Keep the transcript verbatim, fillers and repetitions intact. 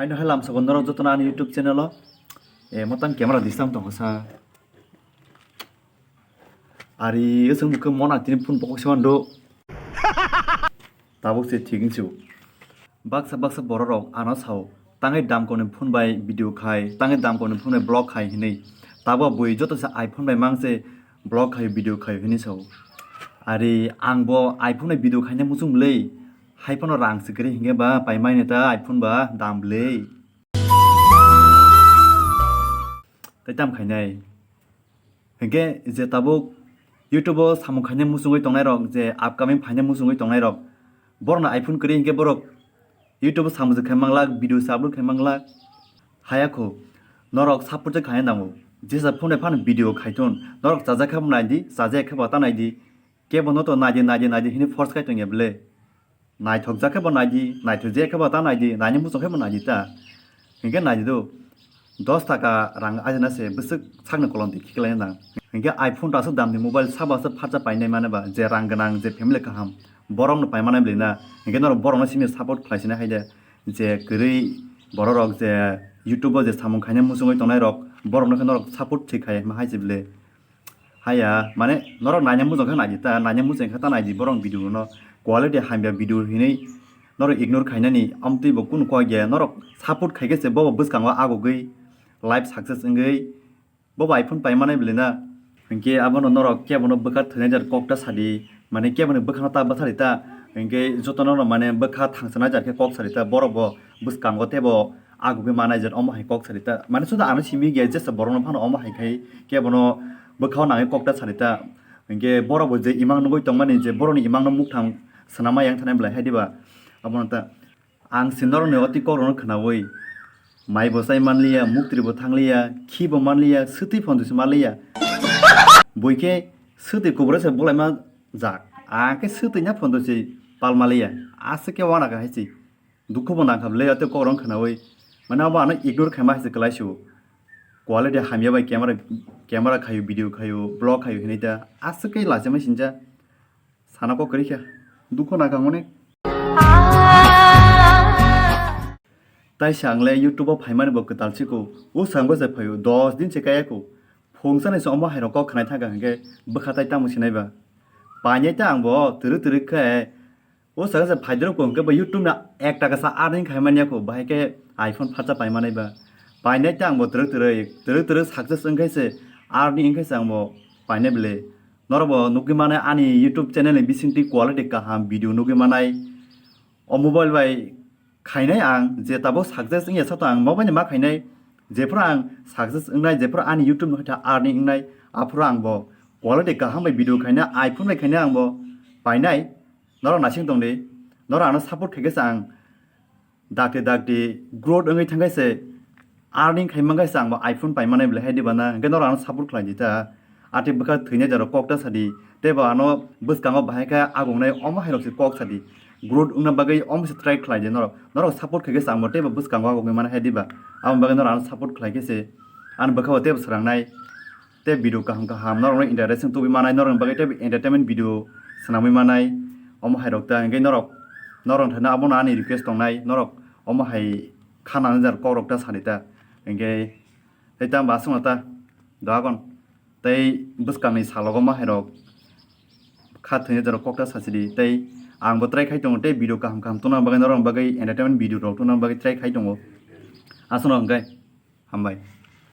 Aino hai lamsokgo norok jotono ani YouTube channel o. Eh, mo tang camera disturb tongkha sa. Ari, aswk mukhe mona tini phone bokok se mando. Tabuk se thik wngsu. Baksa baksa bororok ano sao, tangwi damkorni phone bai video khai, tangwi damkorni phone bai vlog khai hinwi. Tabuk bui joto se iPhone bai mang se vlog khai, video khai hinwi sao. Ari, ang bo iPhone bai video khaina muchung bwlwi, hai phano rang se kwrwi hinkhe ba paimaini ta iPhone ba dam bwlwi. Tei tam khainai. Hinkhe je tabuk YouTube o samung khaina muchungwi tongnairok, je upcoming phaina muchungwi tongnairok, borokno iPhone kwrwi hinkhe borok YouTube o samung se khai manglak, video se upload khai manglak. Haya kho, norok support se khaina nango. Jesa phone bai phano video khaithun, norok chajak khe bo naidi, chajak khe bo ta naidi. Kebo no to naidi, naidi, naidi hini force khai tongya bwle. Naithok jak khe bo naidi, naithok jak khe bo ta naidi, naini muchung khe bo naidi ta. Hinkhe naidi do, dos taka rang ajana se bwswk sakni kolom di khiklai nang. Hinkhe iPhone ta aswk damni mobile sabo aswk pharsa painai mane ba, je rang gwnang, je family kaham, borokno pai manai bwlwi na. Hinkhe norok borokno simi support khlai sina hai de, je kwrwi bororok je YouTube o je samung khaina muchungwi tongnairok, borokno khe norok support thwi khai ma hai se bwle. Haya, mane norok naina muchung khe naidi ta, naina muchung khe ta naidi borok video no quality hamya video hinwi norok ignore khainani amtwi bo kunu kok ya, norok support khaikhe se bobo bwskango agugwi life success wngwi bobo iPhone paimanai bwlwi na. Hinkhe abono norok kebono bwkha thwinai jar kok ta sadi, mane keboni bwkhano ta bwsadi ta, hinkhe jotono no mane bwkha thangsanai jar khe kok sadi ta, borok bo bwskango teibo agugwi manai jar omo hai kok sadi ta, mane suda ano simi gaya jesa borokno phano omo hai khai kebono bwkhao nangwi kok ta sadi ta. Hinkhe borok bo je imang nugwi tongmani je borokni imangno mukthang swnamma yang thanai bwlai hai diba? Abono ta ang se norokni oti kokrokno khwnawi mai bo chai manliya, muktri bo thangliya, khi bo manliya, swtwi phonto se manliya. Bui khe swtwi kubura se bulaima jak. Ang khe swtwi na phonto se pal manliya. Aswk khe wana kha hai se. Dukhu bo nangkha bwle, ate kokrok khwnawi. Mane abo ano ignore khaima hai se kwlai sio. Quality hamya bai camera, camera khayo, video khayo, vlog khayo hinwi ta. Aswk khe lachimai sinja. Sana kok kwrwi kha. Dukhu nangkha mone. Tai sa ang le YouTube o phaimani bo kwtal siko. O sango se phaio, dos din se kaya ko. Phung sanai se omo hai rok kok khnai thangkha hinkhe bwkha tai tamo sinai ba. Painai ta ang bo twrwk twrwk khe O saka se phaidrop ko hwnkhe bo YouTube na ek taka sa earning khai manya kho, bahai khe iPhone phatsa pai manai ba. Painai ta ang bo twrwk twrwk, twrwk twrwk success wngkhai se, earning wngkhai se ang bo painai bwle. Norok bo nugwi manai ani YouTube channel ni bisingtwi quality kaham video nugwi manai. O mobile bai khainai ang je tabuk success wngya sato ang mobile ni ma khainai. Jephuru ang success wngnai, jephuru ani YouTube ni khe earning wngnai, aphuru ang bo quality kaham bai video khainai, iPhone bai khainai ang bo painai. Norok naising tong di, norok ano support khaikhe se ang dakti dakti growth wngwi thangkhe se, earning khai mankhe se ang bo iPhone pai manai bwle hai diba na, hwnkhe norok ano support khlai di ta. Ati bwkha thwinai jaro kok ta sadi, tei bo ano bwskango bahai khe agongnai omo hai rok se kok sadi, growth wngna bagwi omo se try khlai di norok, norok support khaikhe se ang bo tei bo bwskango agogwi manai hai diba, aboni bagwi norok ano support khlaikhe se, ani bwkha bo tei bo swrangnai. Tei video kaham kaham norokno interesting tubui manai, norokni bagwi tei entertainment video swnamwi manai. Omo hai rok ta hwnkhe norok, norok thani abono ani request tongnai, norok omo hai khana nang jar kok rok ta sadi ta hwnkhe tei tamo aswkno ta doagon tei bwskangni salogo ma hai rok kha thwini jar kok ta sasidi tei ang bo try khai tongo tei video kaham kaham tongna bagwi norokni bagwi entertainment video rok tongna bagwi try khai tongo aswkno hwnkhe hambai.